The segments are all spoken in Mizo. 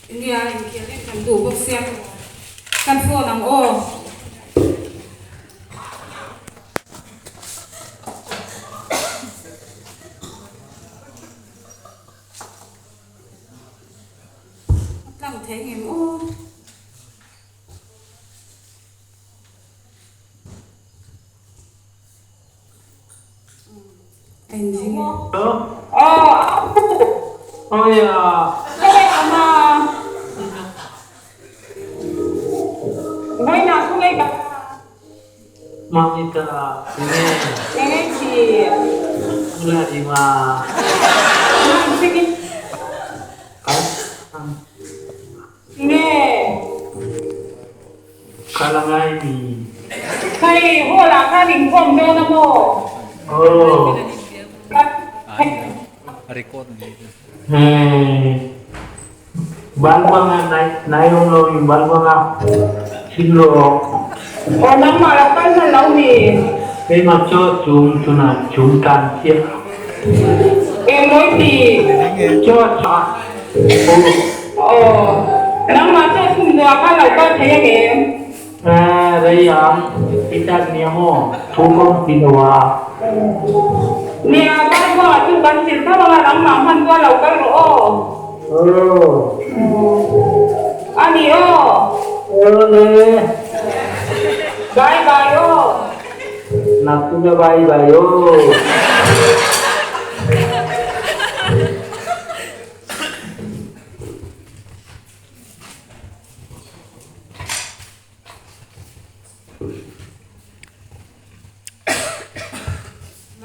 Nia inkhel em kan duh bawk sia kan phone ang aw. A tlang thei ngem aw. Hei hall ah khan inkhawm dawn a maw? Aw nangmah lo kal hman lo mi? Engmawi ti? Aw nangmah chaw chhun buah kha lo kal thei ang em? Nia, Bible-ah chu kan zir tho anga nangmah hman chuan lo kal rawh aw. A ni aw. Bye bye aw.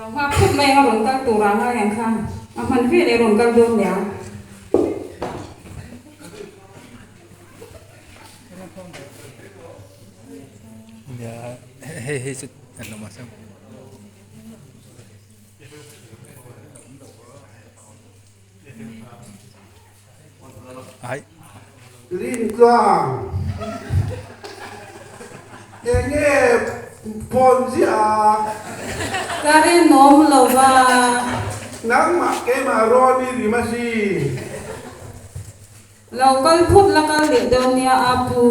Lo nghak khawp mai ang a rawn kal tur ah ngai ang kha a hman vel e rawn kal dawn nia. Nia hei hei chu an awm a sem. Rintluang, Enge phone ziah a? Ka rinawm lo va. Nangmah keimah rawn i rim a si. Lo kal phut la kal leh dawn nia a pu.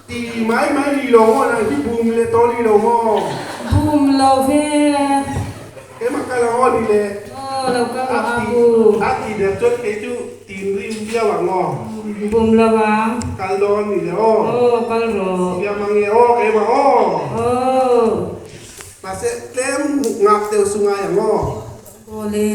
Ti mai mai ni lo maw nang hi bum leh tawh ni lo maw? Bum lo ve. Keimah kal ang aw ni le. Aw lo kal rawh a pu. A ti der chuan kei chu tin rim viau ang aw. Bum lo ang. Kal dawn ni le aw. Aw kal rawh. Siam ang e aw keimah aw. Aw. Mahse tlem ngak deuh su ngai ang aw. Aw le.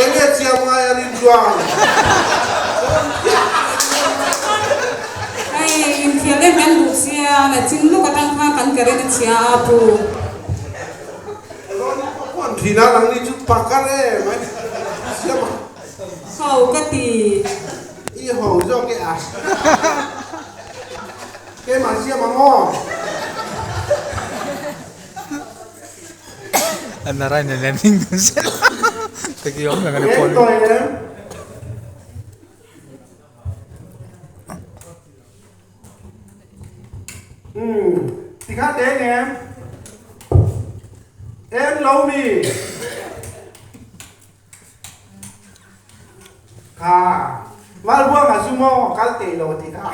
Enge chiam ngai a rin chuan. Hei inthial em kan duh sia la chin luk atang khan kan karen a chhia a pu. Rawni pawh khuan thin a nangni chu pakar em ai siam a. Ho ka ti. I ho zawk e a. Keimah siam ang aw. Eng tawi em? Umm tikha te eng em? Eng lo mi? Kha Valbuanga chu maw kal teh lo tih kha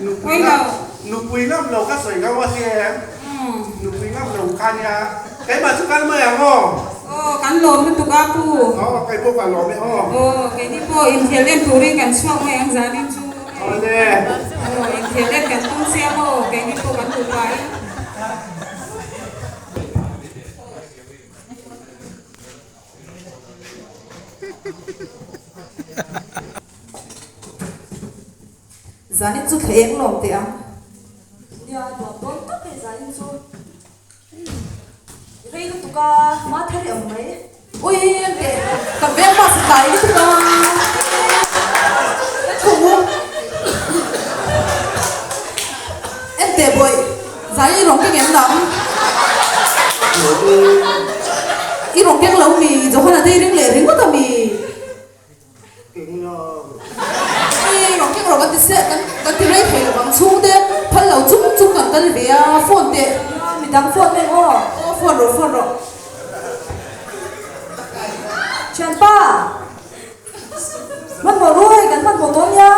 nupui ngam nupui ngam lo ka sawi ngam a sia em nupui ngam lo kha nia keimah chu kal mai ang aw. Aw kan lawm lutuk a pu. Aw kei pawh ka lawm e aw. Aw keini pawh inthial em turin kan chhuak mai ang zanin chu. Awle. Aw inthial em kan tum chiang aw keini pawh kan duh pahin. Zanin chu thla eng lawm teh ang. Nia, nuam dawn tak hei zanin chu. Rei lutuk a, hma thar i awm mai. Ui an teh, kan veng bus a tlai lutuk a. Ka thu. En teh bawih, zanin i rawn keng em nang? I rawn keng lo mi? Johana te i ring leh ringawt a mi? Ui rawng keng rawh kan ti se kan kan ti rei thei lovang chhungte phal lo chung chung kan kal ve a phone teh midang phone em aw aw phone rawh phone rawh thianpa hmanhmawh ru hei kan hmanhmawh dawn nia.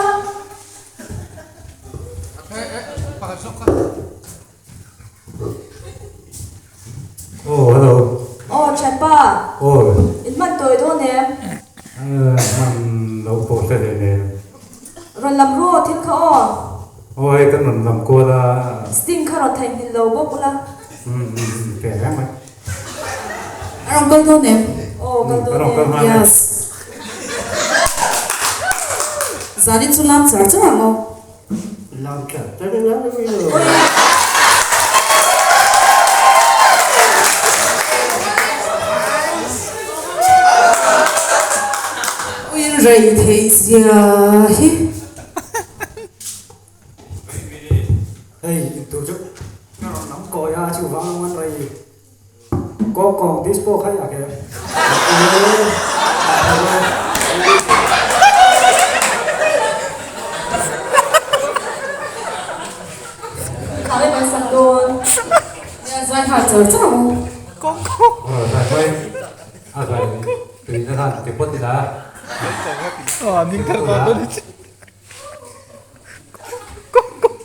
Aw hello. Aw thianpa. Aw. In hman tawi dawn em? Hman lo pawh hre leh nen. Rawn lam ru aw thil kha aw. Aw hei kan rawn lam kual a. Sting kha rawn theihnghilh lo bawk ula. Umm pe reng mai. A rawn kal dawn em? Aw kal dawn e. Yes. Zanin chu lam char char ang aw. Lam char char ila. Ui rei thei zia hi. Hei intur chu ka rawn lam kawi a chuvang a man rei Kawng kawng disco kha i ak em? Khare kan sak dawn. Nia zai nghal char char ang u. Kawng kawng. Aw zai mai a zai tui na khan ti phawt ila. Aw ning thar dawn dawn hi. Kawng kawng.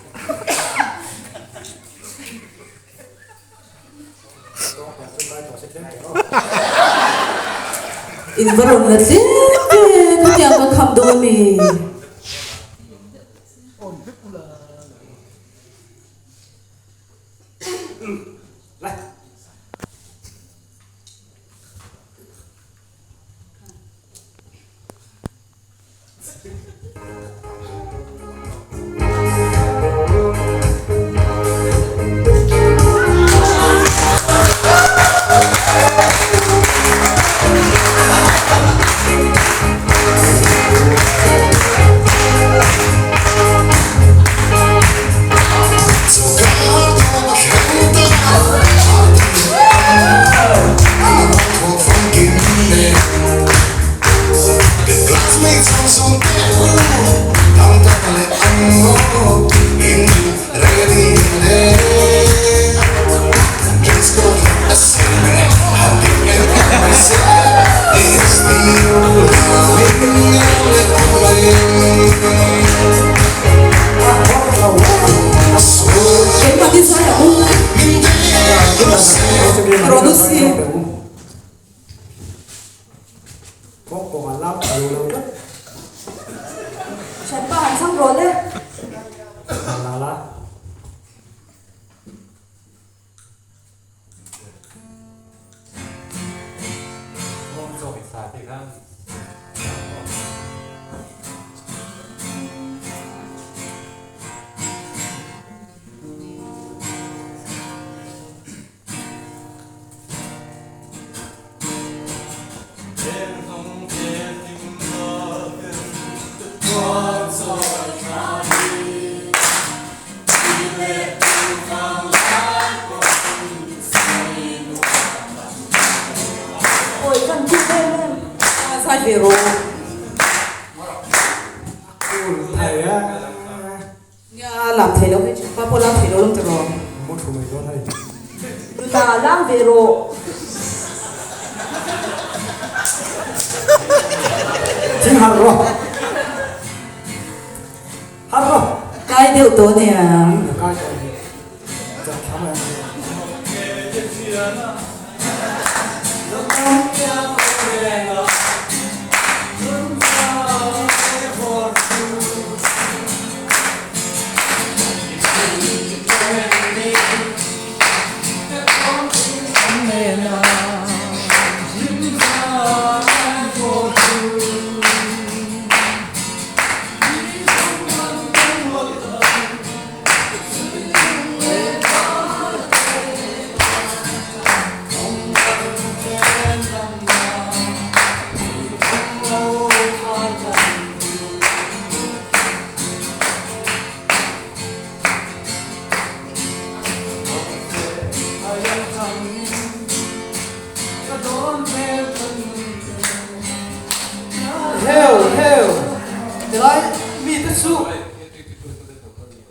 In va rawn la tlem ve, khatiang kan kham dawn a mi? Keimah hi zai ang u. Rawn u si. Kawng kawng a lam a lo lo tlat. Thianpa han chhang rawh le. La la. Kawng zawk i sa tih khan. Awi kan ti em em. Zai ve rawh. Nia lam thei lo hei pa pawh lam thei lo lawm tiraw. Mu thu mai dawn hei. Nuna lam ve rawh. Thing harh rawh. Harh rawh. Kai deuh tawh nia. Kai tawh ni. Chak tham em.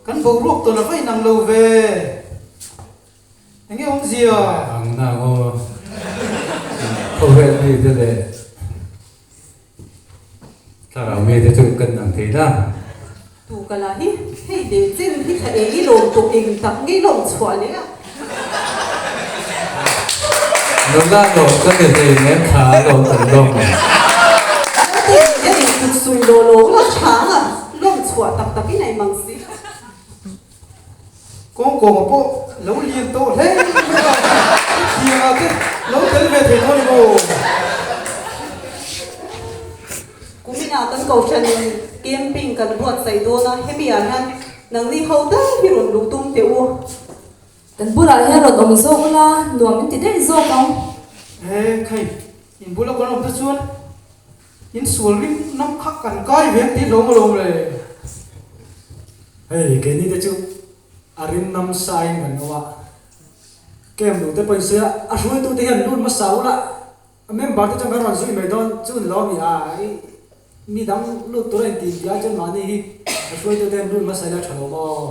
Kan boruak tawn a va inang lo ve. Enge awmzia? Ang na ngaw khawvel mite leh thlarau mite chu kan ang thei na. Tu ka la hi hei leh chen hi thla eng i lawm tawh eng tak ngei lawm chhuah leh a. Nula lawm ka ni hlei nen thla a lawm kan lawm ang. Naute in in kut sui law law la tha ang a lawm chhuah tak tak in a imang si. Kawngkawnga pawh lo lian tawh hle mai a, hetiangah te lo tel ve thei dawn emaw? Kuminah kan kohhranin camping kan buatsaih dawn a, hemi ah hian nangni ho deuh hi rawn luh tum teh u. Kan bulah hian rawn awm zawk ula, nuam in ti daih zawk ang. He khai, in bula kan awm te chuan In sual ring nam kha kan kai ve ang tih hlawm alawm le. Hei keini te chu a rim nam sain kan awm a, camp duh te pawhin sawi a, a hruaitu te hian lut hmasa ula a member te chuan kan rawn zui mai dawn chu ni lo a mi a, i mi dang lut tur a intih tih ai chuan mahni hi a hruaitu te hian lut hmasa ila tha lo maw?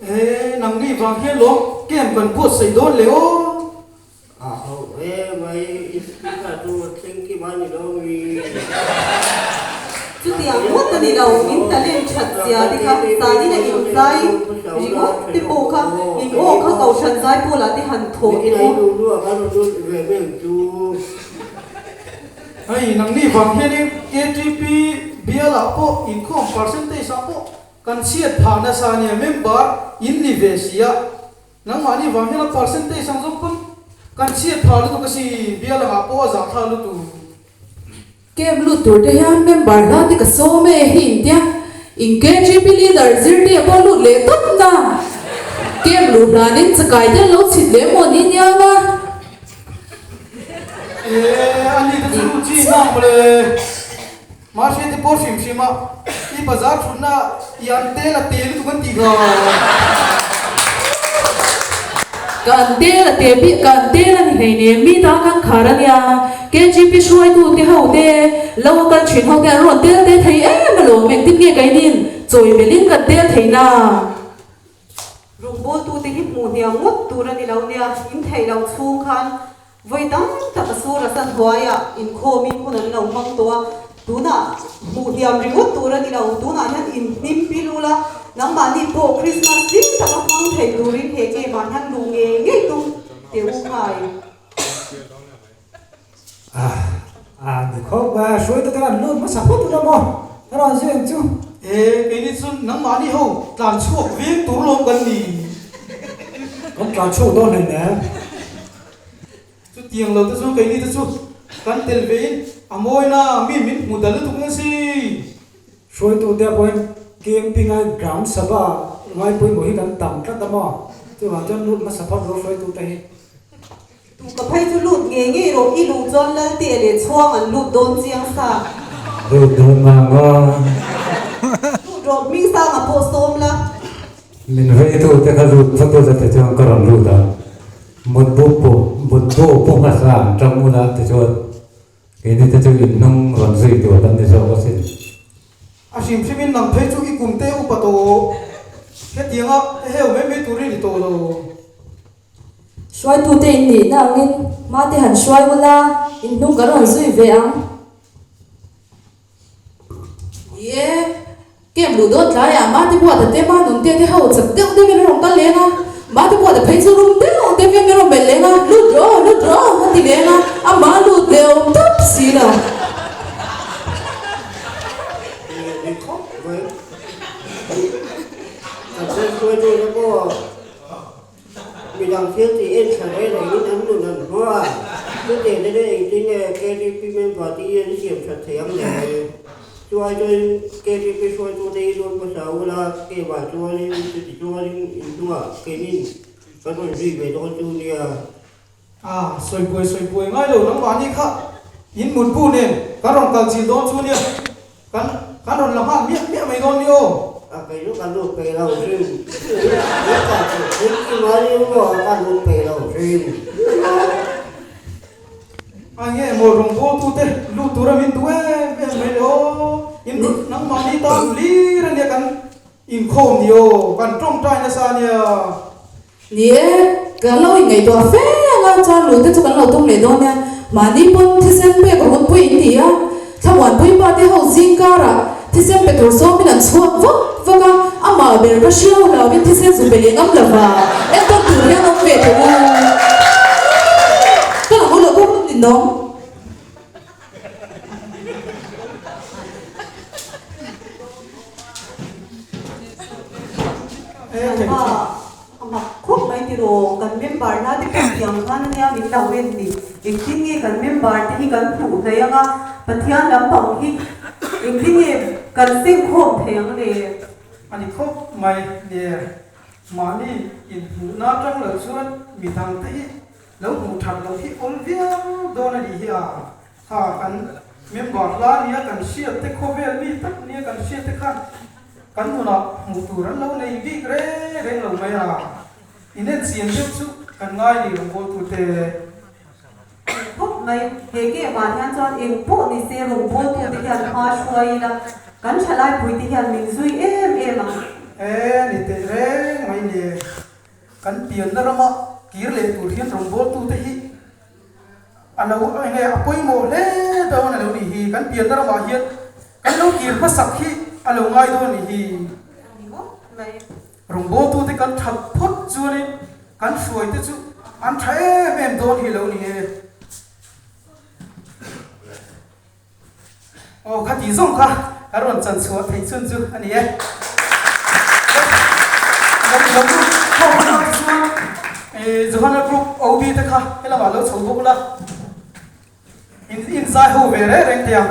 E nangni vang hian lawm camp kan buatsaih dawn le aw. A ho e mai, i speaker chu a thleng kim a ni lo mi? Chutiang ngawt a ni lo, in talent that zia te kha zanin a inzai ringawt te pawh kha in aw kha kohhran zai pawlah te han thawh teh u. Hei nangni vang hianin KTP bialah pawh inkhawm percentage ah pawh kan chhiat phah nasa ania member in ni ve sia. Nangmahni vang hian a percentage ang zawng pawn kan chhiat phah lutuk a si, bial angah pawh a zah thla lutuk. Camp lut tur te hian member hla te ka sawm e hi intia in KGP leader zirte pawh lut leh tawp na. Camp luh hlanin chakai te an lo chhit leh maw ni nia nga. E ani te chu lut chi nang mawle. Mahse te pawh hrim hrim a, i bazar thutna i an tel a te lutuk an tih kha. Ka an tel a te bik, ka an tel a ni hleinem, mi ta kan khar a nia, KGP hruaitu te ho te, lo a kal thin ho te an rawn tel te thei em alawm, engtin nge ka inin chawi belin kan tel thei na. Rawngbawltute hi hmuh hniam ngawt tur a ni lo nia, in theih loh chhung khan Vawi tam tak a sur a san hnuaiah inkhawmin hun an lo hmang tawh a, tunah hmuh hniam ringawt tur a ni lo, tunah hian inhnim pil ula, nangmahni pawh Krismas hlim taka hmang thei turin he game ah hian luh ngei ngei tum teh u khai. A ni khawp a, hruaitute khan an lut hmasa phawt ula maw? A rawn zui ang chu. E, keini chu nangmahni ho tlan chhuak veng tur lawm kan ni. Kan tlan chhuak dawn hlein em? Chutiang lo te chu keini te chu kan tel ve in a mawina mi min hmu dal lutuk nge si. Hruaitute pawhin camping a gram sabha ngai pawimawh hi kan tam tlat a maw? Chuvang chuan lut hmasa phawt rawh hruaitute hi. Tu ka phei chu lut ngei ngei rawh, i luh chuan Lalte leh Chhuang an lut dawn chiang sa. Lut dawn mang aw. Lut rawh, Hmingsanga pawh sawm la. Min veitute kha lut phawt ula tichuan ka rawn lut ang. Mutbu pu, mutbu pu hmasa an tang ula tichuan keini te chu in hnung rawn zui tur kan ni zawk asin. A hrim hrim in nang phei chu i kum te upa tawh hetianga heheu mai mai tur i ni tawh lo. Hruaitute in nihna angin hma te han hruai ula in hnung kan rawn zui ve ang. Ni e, Camp luh dawn tlaiah Mate Buata te Manunte te ho chak deuh deuhin a rawn kal leng a, Mate Buata phei chu rum deuh deuhin a rawn melh leng a, Lut rawh, lut rawh a ti leng a, amah lut leh awm tawp si lo. Ni khawp mai. Kan hruaitute pawh Midang thil tih en thla reng rengin an nun an hmang a, chutiang te chu engtin nge KTP member te hi an siam that thei ang le? Chu ai chuan KTP hruaitute hi rawn hmasa ula, keimah chuanin chuti chuanin in hnungah keinin kan rawn zui ve dawn chu nia. A, sawi buai sawi buai ngai lo nangmahni kha in mutbu nen kan rawn kal chil dawn chu nia, kan kan rawn la nghal miah miah mai dawn ni aw. A, kei chu ka lut peih lo hrim. Hrim ki mai ni maw ka lut peih lo hrim. A nge maw rawngbawltute lut tura min duh em em mai le aw, in nangmahni tan lir ania kan. Inkhawm ni aw, kan tawngtai nasa a nia. Ni e, kan lo inngaihtuah fe ang a, chuan luh te chu kan lo tum leh dawn nia. Mahni pawn thisen pek runpui in ti a, Thlamuanpui pa te ho zing karah thisen pe tur sawmin an chhuak vak vak a, amah ber ka hriau hlauin thisen zu pe leh ngam lova, entawn tur hian awm ve teh u. Ka lang u lo bawk ninawm. A mak khawp mai tiraw, kan member na te pawh tiang khan ania min lo en ni, engtin nge kan member te hi kan hmuh hlei anga Pathian lampang hi engtin nge kan sengkhawm thei ang le? A ni khawp mai nia, mahni inhmuhna atang lo chuan midang te hi Lo hmuh that loh hi awm viau dawn a nih hi a, kha kan member hla nia kan hriat te khawvel mi tak nia kan hriat te khan kan nunah hmuh tur an lo nei bik reng reng lo mai a, inenchian deuh chu kan ngai ni rawngbawltute. Eng khawp mai, he game ah hian chuan eng pawh ni se rawngbawltute hian hma hruai ila kan thalaipuite hian min zui em em ang. E ni teh reng mai ni. Kan pianna rama kir leh tur hian rawngbawltute hi a lo eng nge a pawimawh hle dawn a lo nih hi. Kan pianna ramah hian kan lo kir hmasak hi a lo ngai dawn nih hi. Rawngbawltute kan that phawt chuanin kan hruaite chu an tha em em dawn hi lo ni e. Aw kha tih zawng kha kan rawn chan chhuah theih chhun chu a ni e. Chuan Johana group OB te kha helamah lo chho bawk la in inzai ho ve reng reng thei ang.